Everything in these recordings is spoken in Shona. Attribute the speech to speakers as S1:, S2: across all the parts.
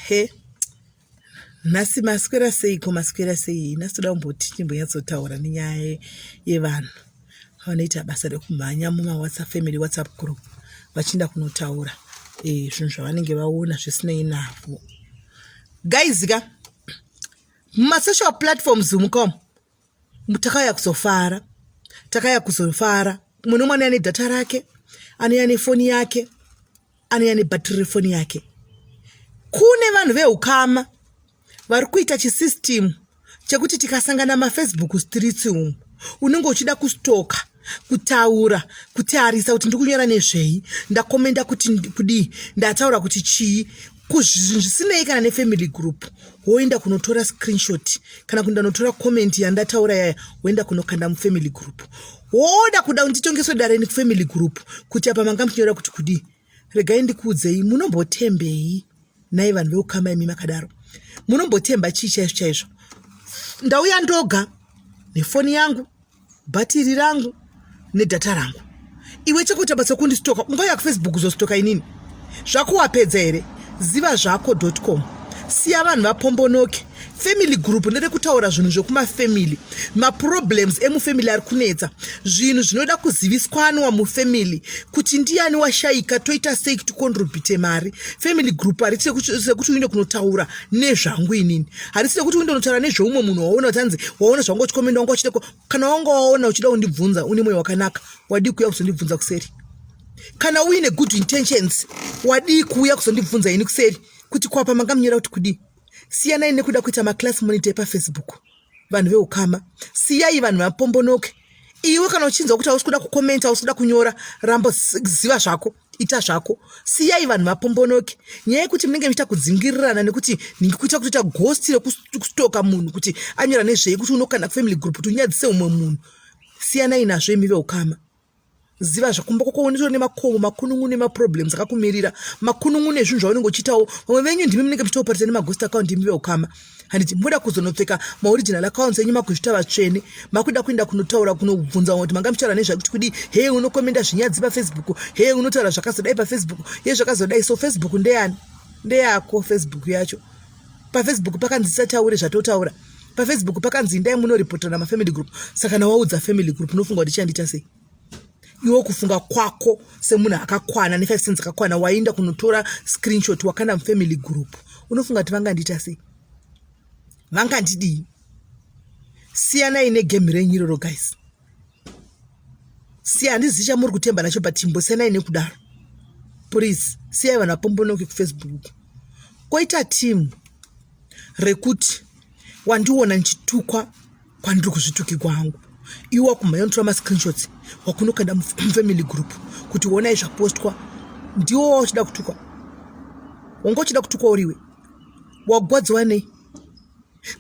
S1: He nhasi maswera seiko maswera sei nhasi toda kumboti timbonyatsotaura nenyaya yevanhu vanoita basa rekumhanya mumawhatsapp family whatsapp group vachienda kunotaura eh, zvinhu zvavanenge vaona zvisinei navo guys ka mumasocial platforms umukomo takauya kuzofara takauya kuzofara mumwe nomwe anouya nedhata rake anouya nefoni yake anouya nebhatiri refoni yake kune vanhu veukama vari kuita chisystem chekuti tikasangana mafacebook streets umu unenge uchida kustoka kutaura kutarisa kuti ndiri kunyora nezvei ndakomenda kuti kudii ndataura kuti chii kuzvinhu zvisinei kana nefamily group woenda kunotora screenshot kana kuenda notora comment yandataura yaya woenda kunokanda mufamily group woda kuda kunditongeswe dare nekufamily group kuti apa manga muchinyora kuti kudii regai ndikuudzei munombotembei nai vanhu veukama imi makadaro munombotemba chii chaizvo chaizvo ndauya ndoga nefoni yangu bhatiri rangu nedhata rangu iwe chekuita basa kundisitoka ungauya kufacebook kuzositoka inini zvako wapedza here ziva zvako com siya vanhu vapombonoke family group nderekutaura zvinhu zvekumafamily maproblems emufamily ari kunetsa zvinhu zvinoda kuziviswanwa mufamily kuti ndiyani washaika toita sei kuti contribute mari family group harisi sekuti uinde kunotaura nezvangu inini harisi sekuti uinde kunotaura nezveumwe munhu waona kuti hanzi waona zvanga uchikomenda wanga uchida kana wanga waona uchida kundibvunza une mwoyo wakanaka wadii kuuya kuzondibvunza kuseri kana uine good intentions wadii kuuya kuzondibvunza ini kuseri kuti kwapa manga munyora kuti kudii siyanai nekuda kuita maclass monitor epafacebook vanhu veukama siyai vanhu vapombonoke iwe kana uchinzwa kuti hausi kuda kukomenta hausi kuda kunyora rambo ziva zvako ita zvako siyai vanhu vapombonoke nyaya yekuti munenge muchiita kudzingirirana nekuti nhingi kuita kutoita ghost rekustoka munhu kuti anyora nezvei kuti unokanda kufamily group kuti unyadzise umwe munhu siyanai nazvo imi veukama ziva zvakumba kwako unotori nemakomo makunun'unu emaproblems akakumirira makunun'unu ezvinhu zvaunenge uchiitawo vamwe venyu ndimi munenge muchitoparita nemaghost account imi veukama handiti moda kuzonopfeka maoriginal accounts enyu makuzvita vatsvene makuda kuenda kunotaura kunobvunza vamwe kuti manga muchitaura nezvakuti kudii hee unokomenda zvinyadzi pafacebook hee unotaura zvakazodai pafacebook ye zvakazodai so facebook ndeyani ndeyako facebook yacho pafacebook pakanzi tisataure zvatotaura pafacebook pakanzi indai munoripotana mafamily group saka nawaudza family group unofunga kuti chandiita sei iwe kufunga kwako semunhu akakwana ne5 cents akakwana wainda kunotora screenshot wakanda mufamily group unofunga kuti vangandiita sei vangandidii siyanai negame renyu iroro guys siya handizivi chamuri kutemba nacho but imbosiyanai nekudaro please siyai vanhu vapombonoke kufacebook koita team rekuti wandiona ndichitukwa kwandiri kuzvitukigwa hangu iwe wakumhanya unotora mascreenshots wakunokanda mufamily group kuti wonai zvapostwa ndiwo wauchida kutukwa wanga uchida kutukwa uriwe wagwadziwa nei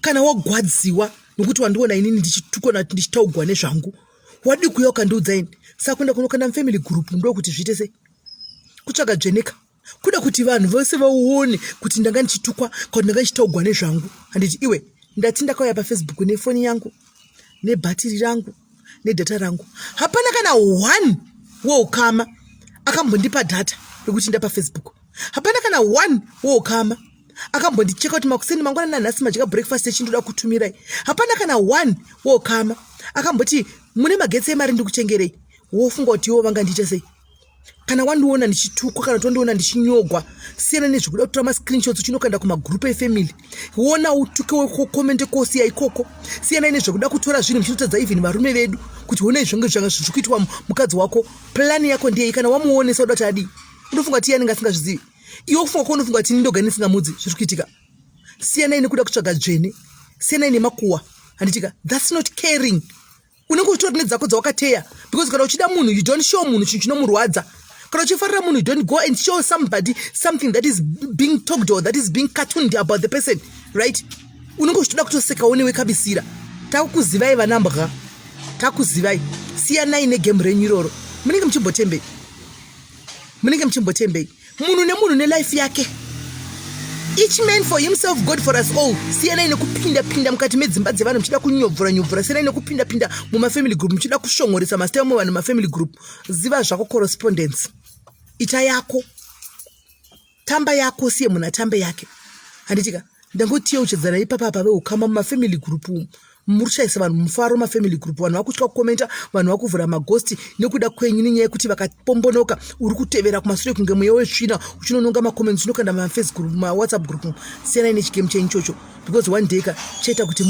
S1: kana wagwadziwa nokuti wandiona inini ndichitukwa ndichitaugwa nezvangu wadii kuuya ukandiudza ini saka kuenda kunokanda mufamily group ndokuti zviite sei kutsvaga dzveneka kuda kuti vanhu vose vaone kuti ndanga ndichitukwa kana kuti ndanga ndichitaugwa nezvangu handiti iwe ndati ndakauya pafacebook nefoni yangu nebhatiri rangu nedhata rangu hapana kana one woukama akambondipa dhata rekuti nda pafacebook hapana kana one woukama akambondicheka kuti makuseni mangwana nanhasi madya breakfast echindoda kutumirai hapana kana one woukama akamboti mune magetsi emari ndikuchengerei wofunga kuti iwo vangandiita sei kana wandiona ndichitukwa kana kuti wandiona ndichinyogwa siyana nezvekuda kutora mascreenshots uchinokanda kumagroup efamily wona utuke wekokomende kosiya ikoko siyanai nezvekuda kutora zvinhu muchinotadza even varume vedu kuti honai zvange zvanga zviri kuitwa mukadzi wako plani yako ndiyei kana wamuonesa uda kuti adii unofunga kuti iye anenge asingazvizivi iwe kufunga ko unofunga kuti ini ndoga ndisingamudzi zviri kuitika siyanai nekuda kutsvaga dzvene siyanai nemakuwa handitika that's not caring unenge uchitori nedzako dzawakateya because kana uchida munhu you don't show munhu chinhu chinomurwadza kana uchifarira munhu you don't go and show somebody something that is being talked or that is being cartooned about the person right unenge uchitoda kutosekawo newe kabisira takukuzivai vanambwa takuzivai siyanai negame renyu iroro munenge muchimbotembei munenge muchimbotembei munhu nemunhu nelife yake each man for himself god for us all siyanai nekupinda pinda mukati medzimba dzevanhu muchida kunyobvura nyobvura siyanai nekupinda pinda mumafamily group muchida kushongoresa mazita emwe vanhu mumafamily group ziva zvako correspondence ita yako tamba yako siye munhu atambe yake Handitika ndangotiyeuchedzana ipapa apa veukama mumafamily group umu muri kushaisa vanhu mufaro. Mafamily group vanhu vakutya kukomenta, vanhu vakuvhura magosti nekuda kwenyu, nenyaya yekuti vakapombonoka uri kutevera kumasure kunge mweya wetsvina, uchinononga macomments, unokanda mafacegroup, mawhatsapp group. Siyanai nechigame chenyu ichocho, because one day ka chaita kuti